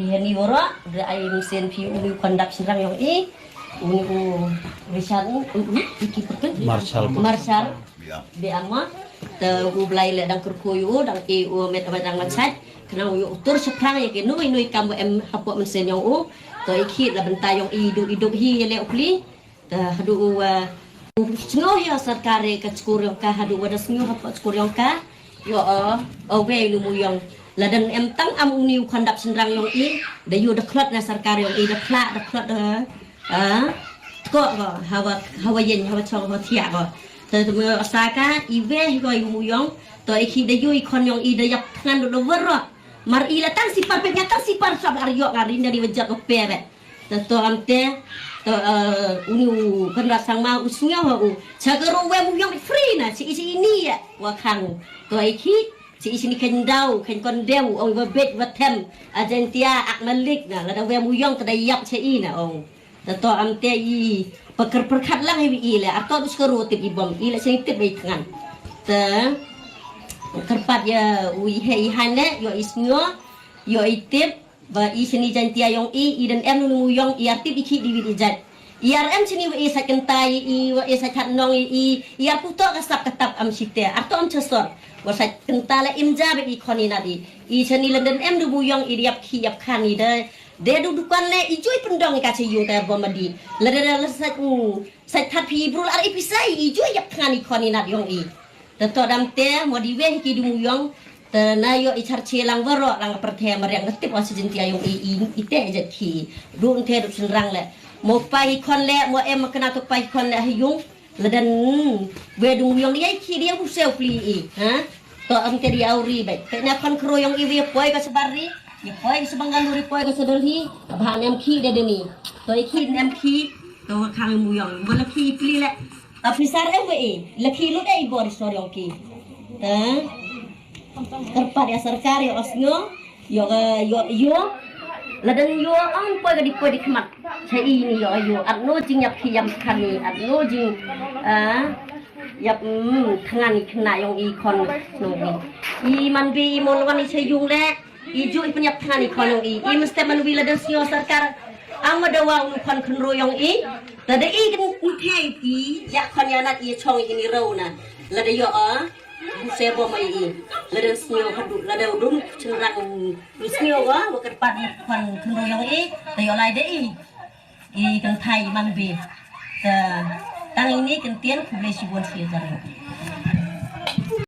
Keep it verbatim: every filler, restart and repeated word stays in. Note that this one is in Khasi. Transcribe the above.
Ïa ni wara da ai mynsiem phi u ni u khon dap shynrang yong i, u ni u Richard, u u i ki pyrkhat Marshall. Marshall. Biama. Te u Blai le dang kyrkhu ïa u, dang e u met wa dang wan sait. Khnang u ïoh tur shaphrang ïa ki nui nui kam wa em hapoh mynsiem yong u. To i khit la bynta yong i duk i duk hi ïa le u pli. Te haduh u wa u sngew ïa sorkar ka chkur yong ka, haduh wa da sngew hapoh chkur yong ka. Ïoh o, o wei u ni u Muyong. La dang em tang am u ni u khon dap shynrang yong i. Da ïoh da khlot na sorkar yong i, da phla da khlot da. Ah, ko ko hawa hawa yen hawa chong hawa thiah ko. Te te me sa ka i wei ko i Muyong. To i khi da ïoh i khon yong i da ïap thngan da da wara. Mar i la tang sipar pek nga tang sipar sap ar ïoh nga rin da ri wa jot ko pe be. Te to am te to, eh, u ni u Conrad Sangma u sngew ha u. Cha ka ru wei Muyong free na chi i chi i ni ya wa khang. To i khi chi i chi ni khen dau khen kon deu ong wa bet wa them. Agentia ak malik na la da wei Muyong te da ïap cha i na ong. Te to am te i pakar perkhat lang i i le ar to dus ka ru tip i bom i le sing tip i thngan. Te kyrpad ïa u i he i han le ïoh i sngew ïoh i tip. Ba i sini Jaintia yong i i den em nu Muyong i ar tip i khi di wi di jat. I ar em sini wa i sa kynta i i wa i sa khat nong i i i ar puto ka sap ka tap am site ar to am chasor. Wa sa kynta la im ja ba i khon i na di i sini lenden em nu Muyong i di ap khi ap khan i de. De du dukan le i jui pendong i ka che yu ka bom di. La de la sa u sa that phi brul ar i pisai i jui ap khan i khon i na di yong i. Te to dam te mo di weh ki du Muyong. Te na ïoh i char che lang waro lang pyrthe mariang ka tip wa si Jaintia yong i i i te ja ki. Du te du shynrang le. Mo pai i khon le mo em kena to pai i khon le ha yung. Ladan weh du Muyong di ai ki di u se u pli i. Ha? To am te di au ri bai. Te na khon kro yong i weh poi ka sebar ri. Ïa poi ka sebang galu ri poi ka sedol hi. Ba nem ki de de ni. To i ki nem ki. To khang Muyong. Mo la ki pli le. Officer em wei, la ki lut ei bor sor yong ki. Eh? Kyrpad ïa sorkar ïa osnyo, ïa ïa ïa. Ladan ïa ong poi ka di poi di khmat. Cha i ni ïa ïa. At no jing ïap ki ïam khani, at no jing eh ïap mm thngan i khna yong i khon no i. I man bi i mon wan i cha yung le. I ju i pynïap thngan i khon yong i. I mesti man wi ladan snyo sorkar. Ang ma dawa u khon khynro yong i. Lada i kin i thai i ïa khon ïa nat i chong i ni rau na. Lada ïoh a. Bu se bo mai i. Ladan snyo hadu lada u dum chynrang u snyo wa wa kyrpad i khon khynro yong i. Ta ïoh lai de i. I kan thai i man bi. Ta tang i ni kan tien khublei shibun shi jar.